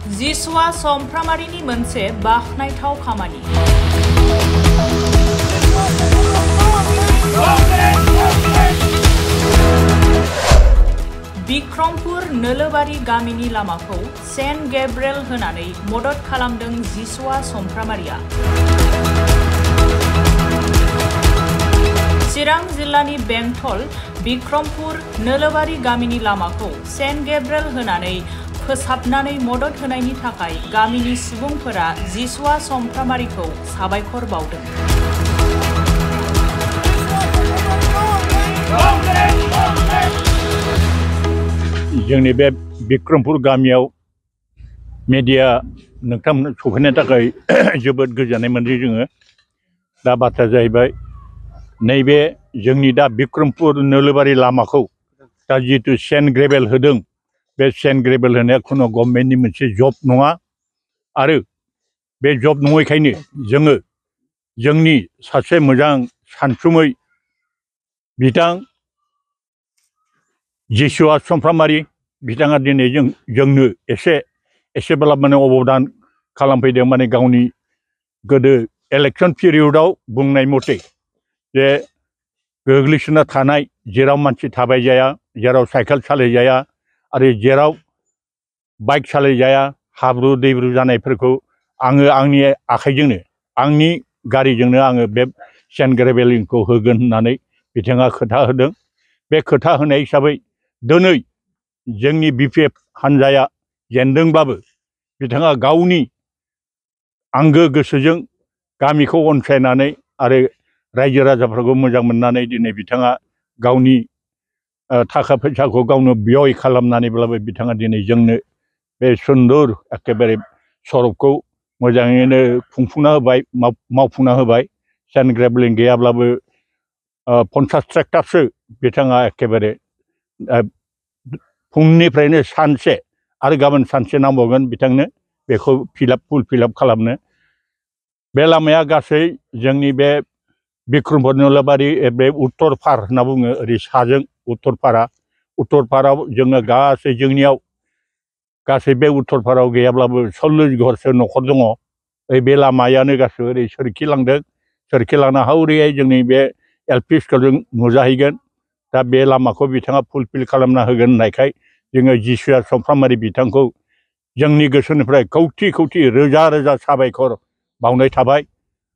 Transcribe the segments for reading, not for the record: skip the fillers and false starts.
जिसुआ समफ्रामारिनि मोनसे बाखनायथाव खामानि। बिक्रमपुर नोलोबारि गामिनि लामाखौ सेन्ट गेब्रिएल होनानै मदद खालामदों जिसुआ समफ्रामारिया। चिरां जिल्लानि बेंटल बिक्रमपुर नोलोबारि गामिनि लामाखौ सेन्ट गेब्रिएल होनानै फोसाबनानै मदद होनायनि थाखाय गामिनि सुबुंफोरा जिसुआ समफ्रामारिखौ साबायखर बावदों। जोंनि बे बिक्रमपुर गामियाव मेडिया नोंथांमोन सफैनो थाखाय जोबोद गोजोननाय मोनदों जोङो। दा बाथ्राया जाहैबाय नैबे जोंनि दा बिक्रमपुर नोलोबारि लामाखौ दा जितु सेन्ट ग्रेभेल होदों, बे सेन्ट ग्रेभेल होनाया खुनु गभर्नमेन्टनि मोनसे जब नङा आरो बे जब नङैखायनो जोङो जोंनि सासे मोजां सानसुमै बिथां जिसुआ समफ्रामारि बिथाङा दिनै जोंनो एसेब्ला माने अबदान खालामफैदों। माने गावनि गोदो इलेक्शन पिरियडआव बुंनाय मथे जे गोग्लैसोना थानाय जेराव मानसि थाबाय जाया, जेराव साइकेल सालायजाया आरो जेराव बाइक सालायजाया, हाब्रु दैब्रु जानायफोरखौ आङो आंनि आखाइजोंनो आंनि गारिजोंनो आङो बे सेन्ट ग्रेभेलखौ होगोन होननानै बिथाङा खोथा होदों। बे खोथा होनाय हिसाबै दिनै जोंनि बिपिएफ हान्जाया जेनदोंब्लाबो बिथाङा गावनि आंगो गोसोजों गामिखौ अनसायनानै आरो रायजो राजाफोरखौ मोजां मोननानै दिनै बिथाङा गावनि थाखा फैसाखौ गावनो व्यय खालामनानैब्लाबो बिथाङा दिनै जोंनो बे सुन्दर एखेबारे सरबखौ मोजाङैनो खुंफुंना होबाय, मावफुंना होबाय। सेन्ट ग्रेभेल गैयाब्लाबो 50 ट्रेक्टरसो बिथाङा एखेबारे फुंनिफ्रायनो सानसे आरो गाबोन सानसे नांबावगोन बिथांनो बेखौ फुल फिलआप खालामनो। बे लामाया गासै जोंनि बे बिक्रमपुर नोलोबारि बे उत्तर पार होनना बुङो, ओरै साजों उत्तर पाराव जोङो गासै जोंनियाव गासै बे उत्तर पाराव गैयाब्लाबो 40 घरसो न'खर दङ। बे लामायानो गासै ओरै सोरखिलांदों, सोरखिलांना हावरियै जोंनि बे एलपि स्कुलजों नुजाहैगोन। दा बे लामाखौ बिथाङा फुलफिल खालामना होगोन होननायखाय जोङो जिसुआ समफ्रामारि बिथांखौ जोंनि गोसोनिफ्राय खौथि खौथि रोजा रोजा साबायखर बावनाय थाबाय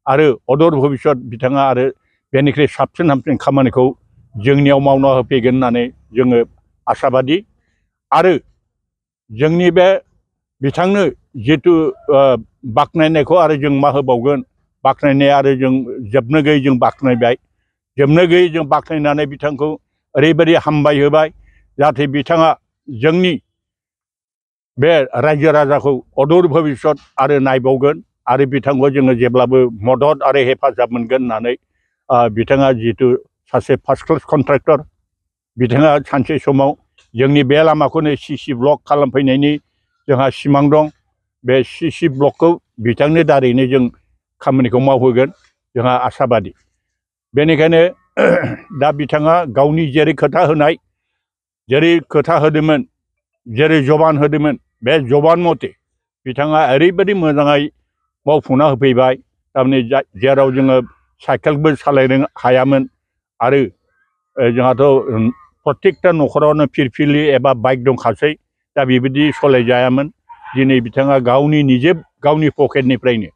आरो अदर भबिष्यत बिथाङा आरो बेनिख्रुइ साबसिन हामसिन खामानिखौ जोंनियाव मावना होफैगोन होननानै जोङो आसाबादि। आरो जोंनि बे बिथांनो जितु बाख्नायनायखौ आरो जों मा होबावगोन, बाख्नायनाय आरो जों जोबनो गैयै जों बाख्नायबाय, जोबनो गैयै जों बाख्नायनानै बिथांखौ ओरैबायदि हामबाय होबाय जाहाथे बिथाङा जोंनि बे रायजो राजाखौ अदूर भबिष्यत आरो नायबावगोन आरो बिथांखौ जोङो जेब्लाबो मदद आरो हेफाजाब मोनगोन होननानै बिथाङा जितु सासे फार्स्ट क्लास कन्ट्रेक्टर, बिथाङा सानसे समाव जोंनि बे लामाखौनो सिसि ब्लक खालामफैनायनि जोंहा सिमां दं। बे सिसि ब्लकखौ बिथांनि दारैनो जों खामानिखौ मावहोगोन जोंहा आसाबादि। बेनिखायनो दा बिथाङा गावनि जेरै खोथा होनाय, जेरै खोथा होदोंमोन, जेरै जबान होदोंमोन, बे जबान मथे बिथाङा ओरैबायदि मोजाङै मावफुंना होफैबाय। थारमाने जेराव जोङो साइकेलबो सालायनो हायामोन आरो जोंहाथ' प्रत्येकता न'खरावनो फिरफिलि एबा बाइक दंखासै, दा बेबायदि सालायजायामोन। दिनै बिथाङा गावनि पकेटनिफ्रायनो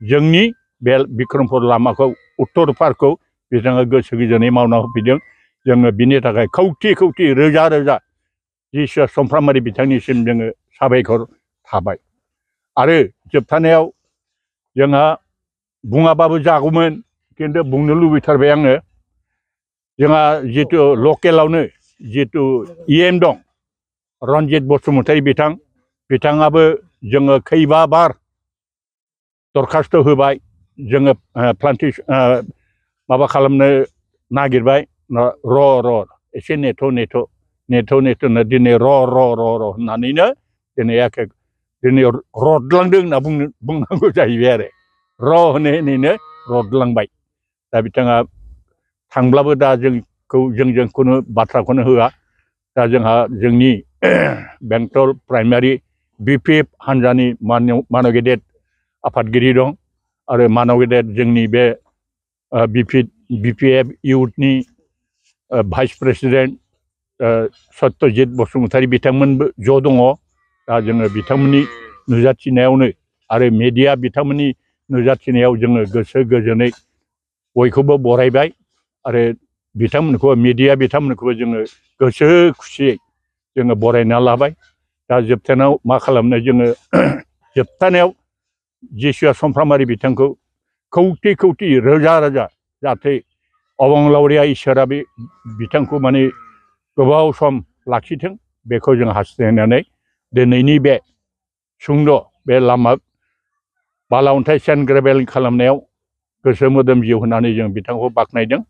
जोंनि बे बिक्रमपुर लामाखौ उत्तर पारखौ बिथाङा गोसो गोजोनै मावना होफैदों। जोङो बिनि थाखाय खौथि खौथि रोजा रोजा जिसुआ समफ्रामारि बिथांनिसिम जोङो साबायखर थाबाय। आरो जोबथानायाव जोंहा बुङाबाबो जागौमोन, खिन्थु बुंनो लुबैथारबाय आङो। जोंहा जितु लकेलावनो जितु EM दं, रन्जित बसुमतारी बिथाङाबो जोङो खैबा बार दरखास्त होबाय, जोङो प्लान्टेसन माबा खालामनो नागिरबाय। र' एसे नेथ' दिनै र' होननानैनो दिनै रदलांदों होनना बुंनांगौ जाहैबाय आरो र' होनैनो रदलांबाय। दा बिथाङा थांब्लाबो दा जोंजों खुनु बाथ्राखौनो होआ। दा जोंहा जोंनि बेंटल प्राइमारि BPF हानजानि मानव गेदेर आफादगिरि दं आरो मानव गेदेर जोंनि बे BPF इउथनि भाइस प्रेसिडेन्ट सत्यजित बसुमतारी बिथांमोनबो ज' दङ। दा जोङो बिथांमोननि नुजाथिनायावनो आरो मेडिया बिथांमोननि नुजाथिनायाव जोङो गोसो गोजोनै बयखौबो बरायबाय आरो बिथांमोनखौ मेडिया बिथांमोनखौबो जोङो गोसो खुसियै जोङो बरायना लाबाय। दा जोबथानायाव मा खालामनो जोङो जोबथानायाव जिसुआ समफ्रामारि बिथांखौ खौटि खौटि रोजा रोजा जाहाथे अबंलावरिया इसोरा बे बिथांखौ माने गोबाव सम लाखिथों बेखौ जों हास्थायनानै दिनैनि बे सुंद' बे लामा बाला अन्थाइ सेन्ट ग्रेभेल खालामनायाव गोसो मोदोम जिउ होनानै जों बिथांखौ बाख्नायदों।